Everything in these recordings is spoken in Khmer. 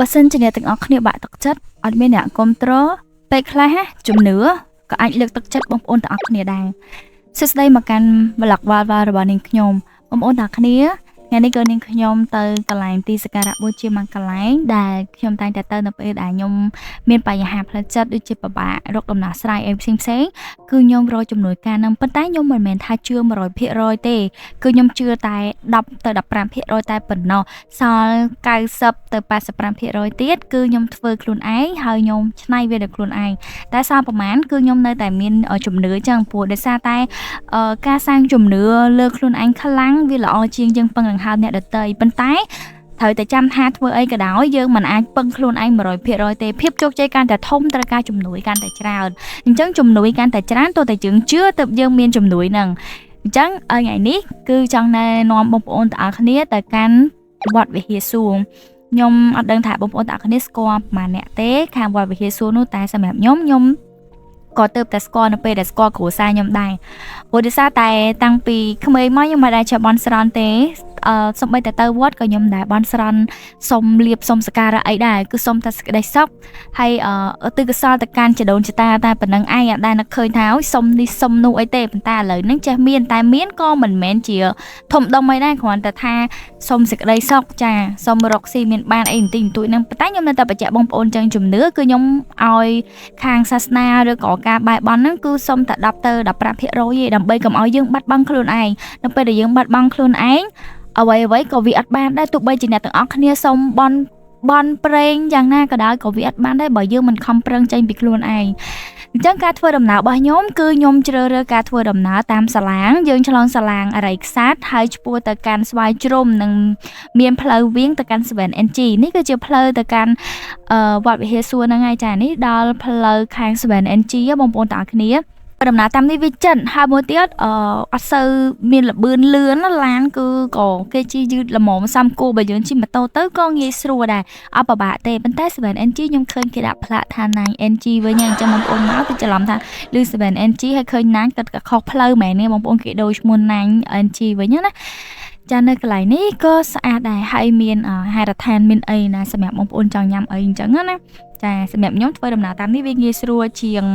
បើសិនជាអ្នកទាំងអស់គ្នាបាក់ទឹកចិត្តអត់មានអ្នកគ្រប់គ្រងពេលខ្លះជំនឿក៏អាចលើកទឹកចិត្តបងប្អូនទាំងអស់គ្នាដែរសួស្តីមកកាន់ vlog វ៉ាល់វ៉ាល់របស់នាងខ្ញុំបងប្អូនទាំងអស់គ្នាថ្ងៃនេះក៏នាងខ្ញុំទៅកន្លែងទីសក្ការៈបូជាមួយកន្លែងដែលខ្ញុំតែងតែទៅនៅពេលដែលខ្ញុំមានបញ្ហាផ្លូវចិត្តដូចជាពិបាករកដំណោះស្រាយអីផ្សេងផ្សេងៗគឺខ្ញុំរកជំនួយការនឹងប៉ុន្តែខ្ញុំមិនមែនថាជឿ100%ទេគឺខ្ញុំជឿតែ10ទៅ15%តែប៉ុណ្ណោះសល់90ទៅ85%ទៀតគឺខ្ញុំធ្វើខ្លួនឯងហើយខ្ញុំច្នៃវាដោយខ្លួនឯងតែសល់ប្រហែលគឺខ្ញុំនៅតែមានជំនឿចឹងព្រោះដោយសារតែការសាងជំនឿលើខ្លួនឯងខ្លាំងវាល្អជាងយើងពឹងដង្ហើមអ្នកដទៃប៉ុន្តែត្រូវតែចាំថាធ្វើអីក៏ដោយយើងមិនអាចពឹងខ្លួនឯង100%ទេភាពជោគជ័យកាន់តែធំត្រូវការជំនួយកាន់តែច្រើនអញ្ចឹងជំនួយកាន់តែច្រើនទោះតែយើងជឿទើបយើងមានជំនួយហ្នឹងអញ្ចឹងថ្ងៃនេះគឺចង់ណែនាំបងប្អូនទាំងអស់គ្នាទៅកាន់វត្តវិហារសួងខ្ញុំអត់ដឹងថាបងប្អូនទាំងអស់គ្នាស្គាល់ប្រហែលអ្នកទេខាងវត្តវិហារសួងនោះតែសម្រាប់ខ្ញុំខ្ញុំក៏ទៅតែស្គាល់នៅពេលដែលស្គាល់គ្រួសារខ្ញុំដែរព្រោះដោយសារតែតាំងពីក្មេងមកខ្ញុំមិនដែលចេះបន់ស្រន់ទេអឺសំបីតែទៅវត្តក៏ខ្ញុំដែរបន់ស្រន់សុំលៀបសុំសក្ការៈអីដែរគឺសុំតែសេចក្តីសុខហើយអឺទិកុសលទៅកាន់ចដូនចតាតែប៉ុណ្្នឹងឯងអត់ដែលនឹកឃើញថាអូយសុំនេះសុំនោះអីទេប៉ុន្តែឥឡូវហ្នឹងចេះមានតែមានក៏មិនមែនជាធំដុំអីដែរគ្រាន់តែថាសុំសេចក្តីសុខចាសុំរកស៊ីមានបានអីបន្តិចបន្តួចហ្នឹងប៉ុន្តែខ្ញុំនៅតែបញ្ជាក់បងប្អូនចឹងជំនឿគឺខ្ញុំឲ្យខាងសាសនាឬក៏ការបែរបន់ហ្នឹងគឺសុំតែ10ទៅ15%ទេដើម្បីកុំឲ្យយើងបាត់បង់ខ្លួនឯងនៅពេលដែលយើងបាត់បង់ខ្លួនឯងអ្វីអ្វីក៏វាអត់បានដែរទោះបីជាអ្នកទាំងអស់គ្នាសុំបន់បន់ប្រេងយ៉ាងណាក៏ដោយក៏វាអត់បានដែរបើយើងមិនខំប្រឹងចេញពីខ្លួនឯងអញ្ចឹងការធ្វើដំណើររបស់ខ្ញុំគឺខ្ញុំជ្រើសរើសការធ្វើដំណើរតាមសាឡាងយើងឆ្លងសាឡាងអរិយខ្សាត់ហើយឆ្ពោះទៅកាន់ស្វាយជ្រុំនិងមានផ្លូវវៀងទៅកាន់ 7NG នេះគឺជាផ្លូវទៅកាន់វត្តវិហារសួរហ្នឹងហើយចានេះដល់ផ្លូវខាង 7NG បងប្អូនទាំងអស់គ្នាដំណើរតាមនេះវាចិនហើយមួយទៀតអឺអត់សូវមានលបឿនលឿនឡានគឺក៏គេជិះយឺតល្មមសំគួរបើយើងជិះម៉ូតូទៅក៏ងាយស្រួលដែរអត់ពិបាកទេប៉ុន្តែ 7NG ខ្ញុំឃើញគេដាក់ផ្លាកថា 9NG វិញអញ្ចឹងបងប្អូនមកទៅច្រឡំថាឮ 7NG ហើយឃើញ9គាត់ក៏ខុសផ្លូវមែនទេបងប្អូនគេដូរឈ្មោះ 9NG វិញណាចានៅកន្លែងនេះក៏ស្អាតដែរហើយមានហារដ្ឋានមានអីណាសម្រាប់បងប្អូនចង់ញ៉ាំអីអញ្ចឹងណាចាសម្រាប់ខ្ញុំធ្វើដំណើរតាមនេះវាងាយស្រួលជាង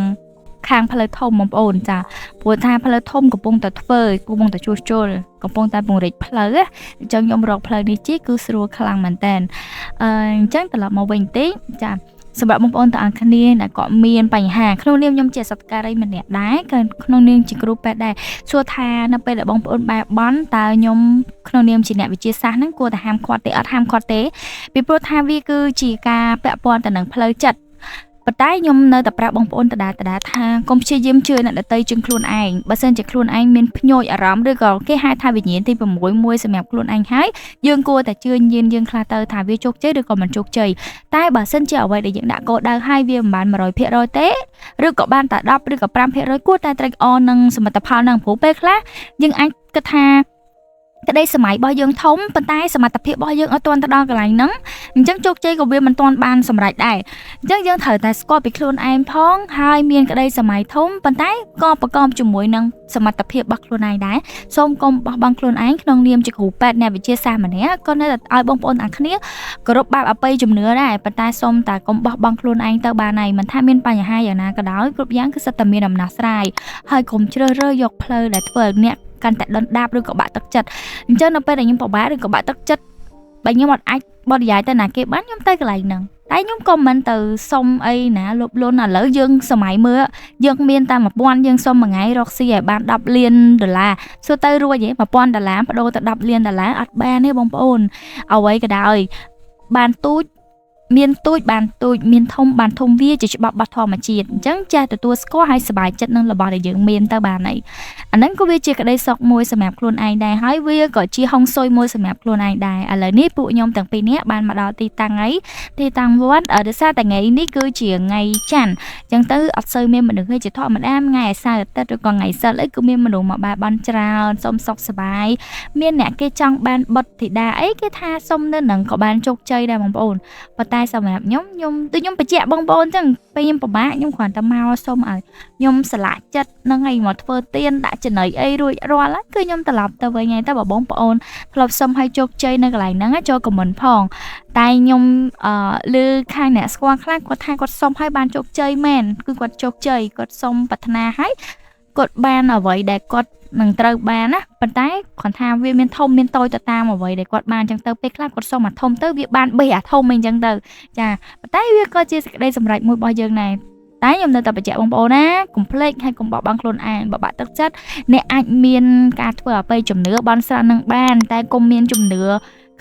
ខាងផ្លូវធំបងប្អូនចាព្រោះថាផ្លូវធំកំពុងតែធ្វើកំពុងតែជួសជុលកំពុងតែពង្រីកផ្លូវអញ្ចឹងខ្ញុំរកផ្លូវនេះជិះគឺស្រួលខ្លាំងមែនតើអឺអញ្ចឹងត្រឡប់មកវិញតិចចាសម្រាប់បងប្អូនទាំងអស់គ្នាដែលក៏មានបញ្ហាក្នុងនាមខ្ញុំជាសត្វការីម្នាក់ដែរក៏ក្នុងនាមជាគ្រូពេទ្យដែរសួរថានៅពេលដែលបងប្អូនបែបន់តើខ្ញុំក្នុងនាមជាអ្នកវិទ្យាសាស្ត្រហ្នឹងគួរតែហាមឃាត់ទេអត់ហាមឃាត់ទេពីព្រោះថាវាគឺជាការពាក់ព័ន្ធទៅនឹងផ្លូវចិត្តប៉ុន្តែខ្ញុំនៅតែប្រាប់បងប្អូនដដែលដដែលថាកុំព្យាយាមជឿអ្នកដទៃជាងខ្លួនឯងបើសិនជាខ្លួនឯងមានភ្ញូចអារម្មណ៍ឬក៏គេហៅថាវិញ្ញាណទី6មួយសម្រាប់ខ្លួនឯងហើយយើងគួរតែជឿញាណយើងខ្លះទៅថាវាជោគជ័យឬក៏មិនជោគជ័យតែបើសិនជាអ្វីដែលយើងដាក់គោលដៅហើយវាមិនបាន100%ទេឬក៏បានតែ10ឬក៏5%គួរតែត្រេកអរនឹងសមិទ្ធផលហ្នឹងព្រោះពេលខ្លះយើងអាចគិតថាក្តីសម័យរបស់យើងធំប៉ុន្តែសមត្ថភាពរបស់យើងអត់ទាន់ទៅដល់កន្លែងហ្នឹងអញ្ចឹងជោគជ័យក៏វាមិនទាន់បានសម្រេចដែរអញ្ចឹងយើងត្រូវតែស្គាល់ពីខ្លួនឯងផងហើយមានក្តីសម័យធំប៉ុន្តែក៏ប្រកបជាមួយនឹងសមត្ថភាពរបស់ខ្លួនឯងដែរសូមកុំបោះបង់ខ្លួនឯងក្នុងនាមជាគ្រូពេទ្យអ្នកវិទ្យាសាស្ត្រម្នាក់ក៏នៅតែឲ្យបងប្អូនទាំងគ្នាគោរពបែបអបិយជំនឿដែរប៉ុន្តែសូមតែកុំបោះបង់ខ្លួនឯងទៅបានហើយមិនថាមានបញ្ហាយ៉ាងណាក៏ដោយគ្រប់យ៉ាងគឺសិតតែមានដំណោះស្រាយហើយកុំជ្រើសរើសយកផ្លូវដែលធ្វើឲ្យអ្នកកាន់តែដុនដាបឬក៏បាក់ទឹកចិត្តអញ្ចឹងនៅពេលដែលខ្ញុំពិបាកឬក៏បាក់ទឹកចិត្តបើខ្ញុំអត់អាចបរិយាយទៅណាគេបានខ្ញុំទៅកន្លែងហ្នឹងតែខ្ញុំក៏មិនទៅសុំអីណាលុបលុនឥឡូវយើងសម័យមើលយើងមានតែ1000យើងសុំមួយថ្ងៃរកស៊ីឲ្យបាន10លានដុល្លារសួរទៅរួចហ៎1000ដុល្លារបដូរទៅ10លានដុល្លារអត់បានទេបងប្អូនអ្វីក៏ដោយបានទូចមានទូចបានទូចមានធំបានធំវាជាច្បាប់របស់ធម្មជាតិអញ្ចឹងចេះទទួលស្គាល់ហើយសប្បាយចិត្តនឹងរបស់ដែលយើងមានទៅបានហើយអាហ្នឹងក៏វាជាក្តីសុខមួយសម្រាប់ខ្លួនឯងដែរហើយវាក៏ជាហុងស៊ុយមួយសម្រាប់ខ្លួនឯងដែរឥឡូវនេះពួកខ្ញុំទាំងពីរនាក់បានមកដល់ទីតាំងហើយទីតាំងវត្តដោយសារតែថ្ងៃនេះគឺជាថ្ងៃច័ន្ទអញ្ចឹងទៅអត់សូវមានមនុស្សទេជាធម្មតាថ្ងៃសៅរ៍អាទិត្យឬក៏ថ្ងៃសិលអីគឺមានមនុស្សមកបែបន់ច្រើនសុំសុខសប្បាយមានអ្នកគេចង់បានបុត្រធីតាអីគេថាសុំនៅនឹងក៏បានជោគជ័យដែរបងប្អូនប៉ុន្តែ តែសម្រាប់ខ្ញុំខ្ញុំដូចខ្ញុំបញ្ជាក់បងប្អូនចឹងពេលខ្ញុំពិបាកខ្ញុំគ្រាន់តែមកសុំឲ្យខ្ញុំស្លាក់ចិត្តនឹងឯងមកធ្វើទៀនដាក់ចំណីអីរួចរាល់គឺខ្ញុំត្រឡប់ទៅវិញហើយតែបើបងប្អូនធ្លាប់សុំឲ្យជោគជ័យនៅកន្លែងហ្នឹងចូលខមមិនផងតែខ្ញុំអឺឮខាងអ្នកស្គាល់ខ្លះគាត់ថាគាត់សុំឲ្យបានជោគជ័យមែនគឺគាត់ជោគជ័យគាត់សុំប្រាថ្នាឲ្យគាត់បានអ្វីដែលគាត់នឹងត្រូវបានណាប៉ុន្តែគ្រាន់ថាវាមានធំមានតូចទៅតាមអ្វីដែលគាត់បានអញ្ចឹងទៅពេលខ្លះគាត់សុំអាធំទៅវាបានបេះអាធំអីអញ្ចឹងទៅចាប៉ុន្តែវាក៏ជាសេចក្តីសម្រេចមួយរបស់យើងដែរតែខ្ញុំនៅតែបញ្ជាក់បងប្អូនណាកុំភ្លេចហើយកុំបោះបង់ខ្លួនឯងបើបាក់ទឹកចិត្តអ្នកអាចមានការធ្វើអបិយជំនឿបន់ស្រន់នឹងបានតែកុំមានជំនឿ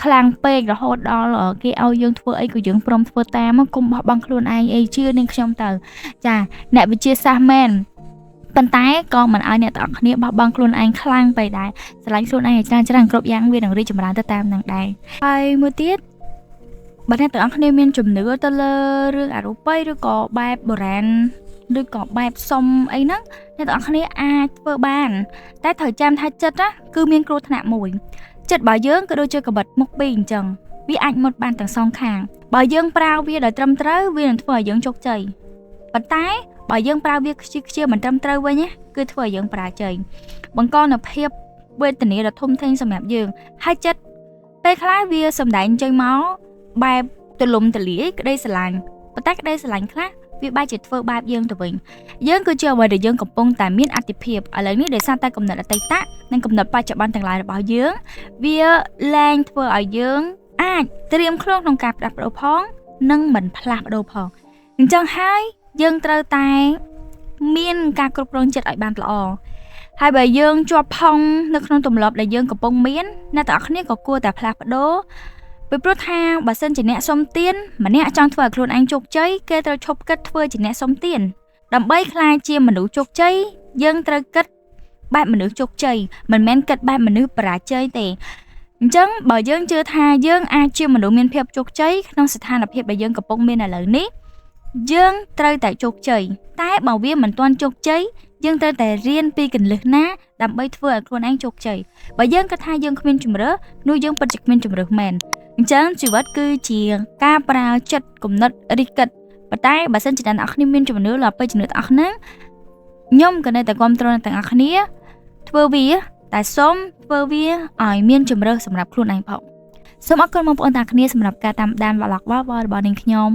ខ្លាំងពេករហូតដល់គេឲ្យយើងធ្វើអីក៏យើងព្រមធ្វើតាមកុំបោះបង់ខ្លួនឯងអីជឿនឹងខ្ញុំទៅចាអ្នកវិទ្យាសាស្ត្រមែនប៉ុន្តែក៏មិនឲ្យអ្នកទាំងអស់គ្នាបោះបង់ខ្លួនឯងខ្លាំងពេកដែរស្រឡាញ់ខ្លួនឯងឲ្យច្រើនច្រើនគ្រប់យ៉ាងវានឹងរីកចម្រើនទៅតាមនឹងដែរហើយមួយទៀតបើអ្នកទាំងអស់គ្នាមានជំនឿទៅលើរឿងអរូបីឬក៏បែបបុរាណឬក៏បែបសុំអីហ្នឹងអ្នកទាំងអស់គ្នាអាចធ្វើបានតែត្រូវចាំថាចិត្តណាគឺមានគ្រោះថ្នាក់មួយចិត្តរបស់យើងក៏ដូចជាកបិតមុខពីរអញ្ចឹងវាអាចមុតបានទាំងសងខាងបើយើងប្រើវាដោយត្រឹមត្រូវវានឹងធ្វើឲ្យយើងជោគជ័យប៉ុន្តែបើយើងប្រើវាខ្ជិះខ្ជាមិនត្រឹមត្រូវវិញណាគឺធ្វើឲ្យយើងបរាជ័យបង្កនូវភាពវេទនាដ៏ធំធេងសម្រាប់យើងហើយចិត្តពេលខ្លះវាសំដែងចេញមកបែបទលំទលាយក្តីស្រឡាញ់ប៉ុន្តែក្តីស្រឡាញ់ខ្លះវាបែរជាធ្វើបែបយើងទៅវិញយើងគឺជាអ្វីដែលយើងកំពុងតែមានអតិភិបឥឡូវនេះដោយសារតែកំណត់អតីតនិងកំណត់បច្ចុប្បន្នទាំងឡាយរបស់យើងវាលែងធ្វើឲ្យយើងអាចត្រៀមខ្លួនក្នុងការផ្លាស់ប្ដូរផងនិងមិនផ្លាស់ប្ដូរផងអញ្ចឹងហើយយើងត្រូវតែមានការគ្រប់គ្រងចិត្តឲ្យបានល្អហើយបើយើងជាប់ផុងនៅក្នុងទម្លាប់ដែលយើងកំពុងមានអ្នកទាំងអស់គ្នាក៏គួរតែផ្លាស់ប្ដូរពីព្រោះថាបើសិនជាអ្នកសុំទានម្នាក់ចង់ធ្វើឲ្យខ្លួនឯងជោគជ័យគេត្រូវឈប់គិតធ្វើជាអ្នកសុំទានដើម្បីក្លាយជាមនុស្សជោគជ័យយើងត្រូវគិតបែបមនុស្សជោគជ័យមិនមែនគិតបែបមនុស្សបរាជ័យទេអញ្ចឹងបើយើងជឿថាយើងអាចជាមនុស្សមានភាពជោគជ័យក្នុងស្ថានភាពដែលយើងកំពុងមានឥឡូវនេះយើងត្រូវតែជោគជ័យតែបើវាមិនទាន់ជោគជ័យយើងត្រូវតែរៀនពីគន្លឹះណាដើម្បីធ្វើឲ្យខ្លួនឯងជោគជ័យបើយើងគិតថាយើងគ្មានជម្រើសនោះយើងពិតជាគ្មានជម្រើសមែនអញ្ចឹងជីវិតគឺជាការប្រើចិត្តគំនិតរិះគិតប៉ុន្តែបើសិនជាអ្នកនរគ្នាមានជំនឿលើពេលជំនឿទាំងអស់ហ្នឹងខ្ញុំក៏នៅតែគាំទ្រអ្នកទាំងអស់គ្នាធ្វើវាតែសូមធ្វើវាឲ្យមានជម្រើសសម្រាប់ខ្លួនឯងផងសូមអរគុណបងប្អូនទាំងគ្នាសម្រាប់ការតាមដាន vlog របស់នាងខ្ញុំ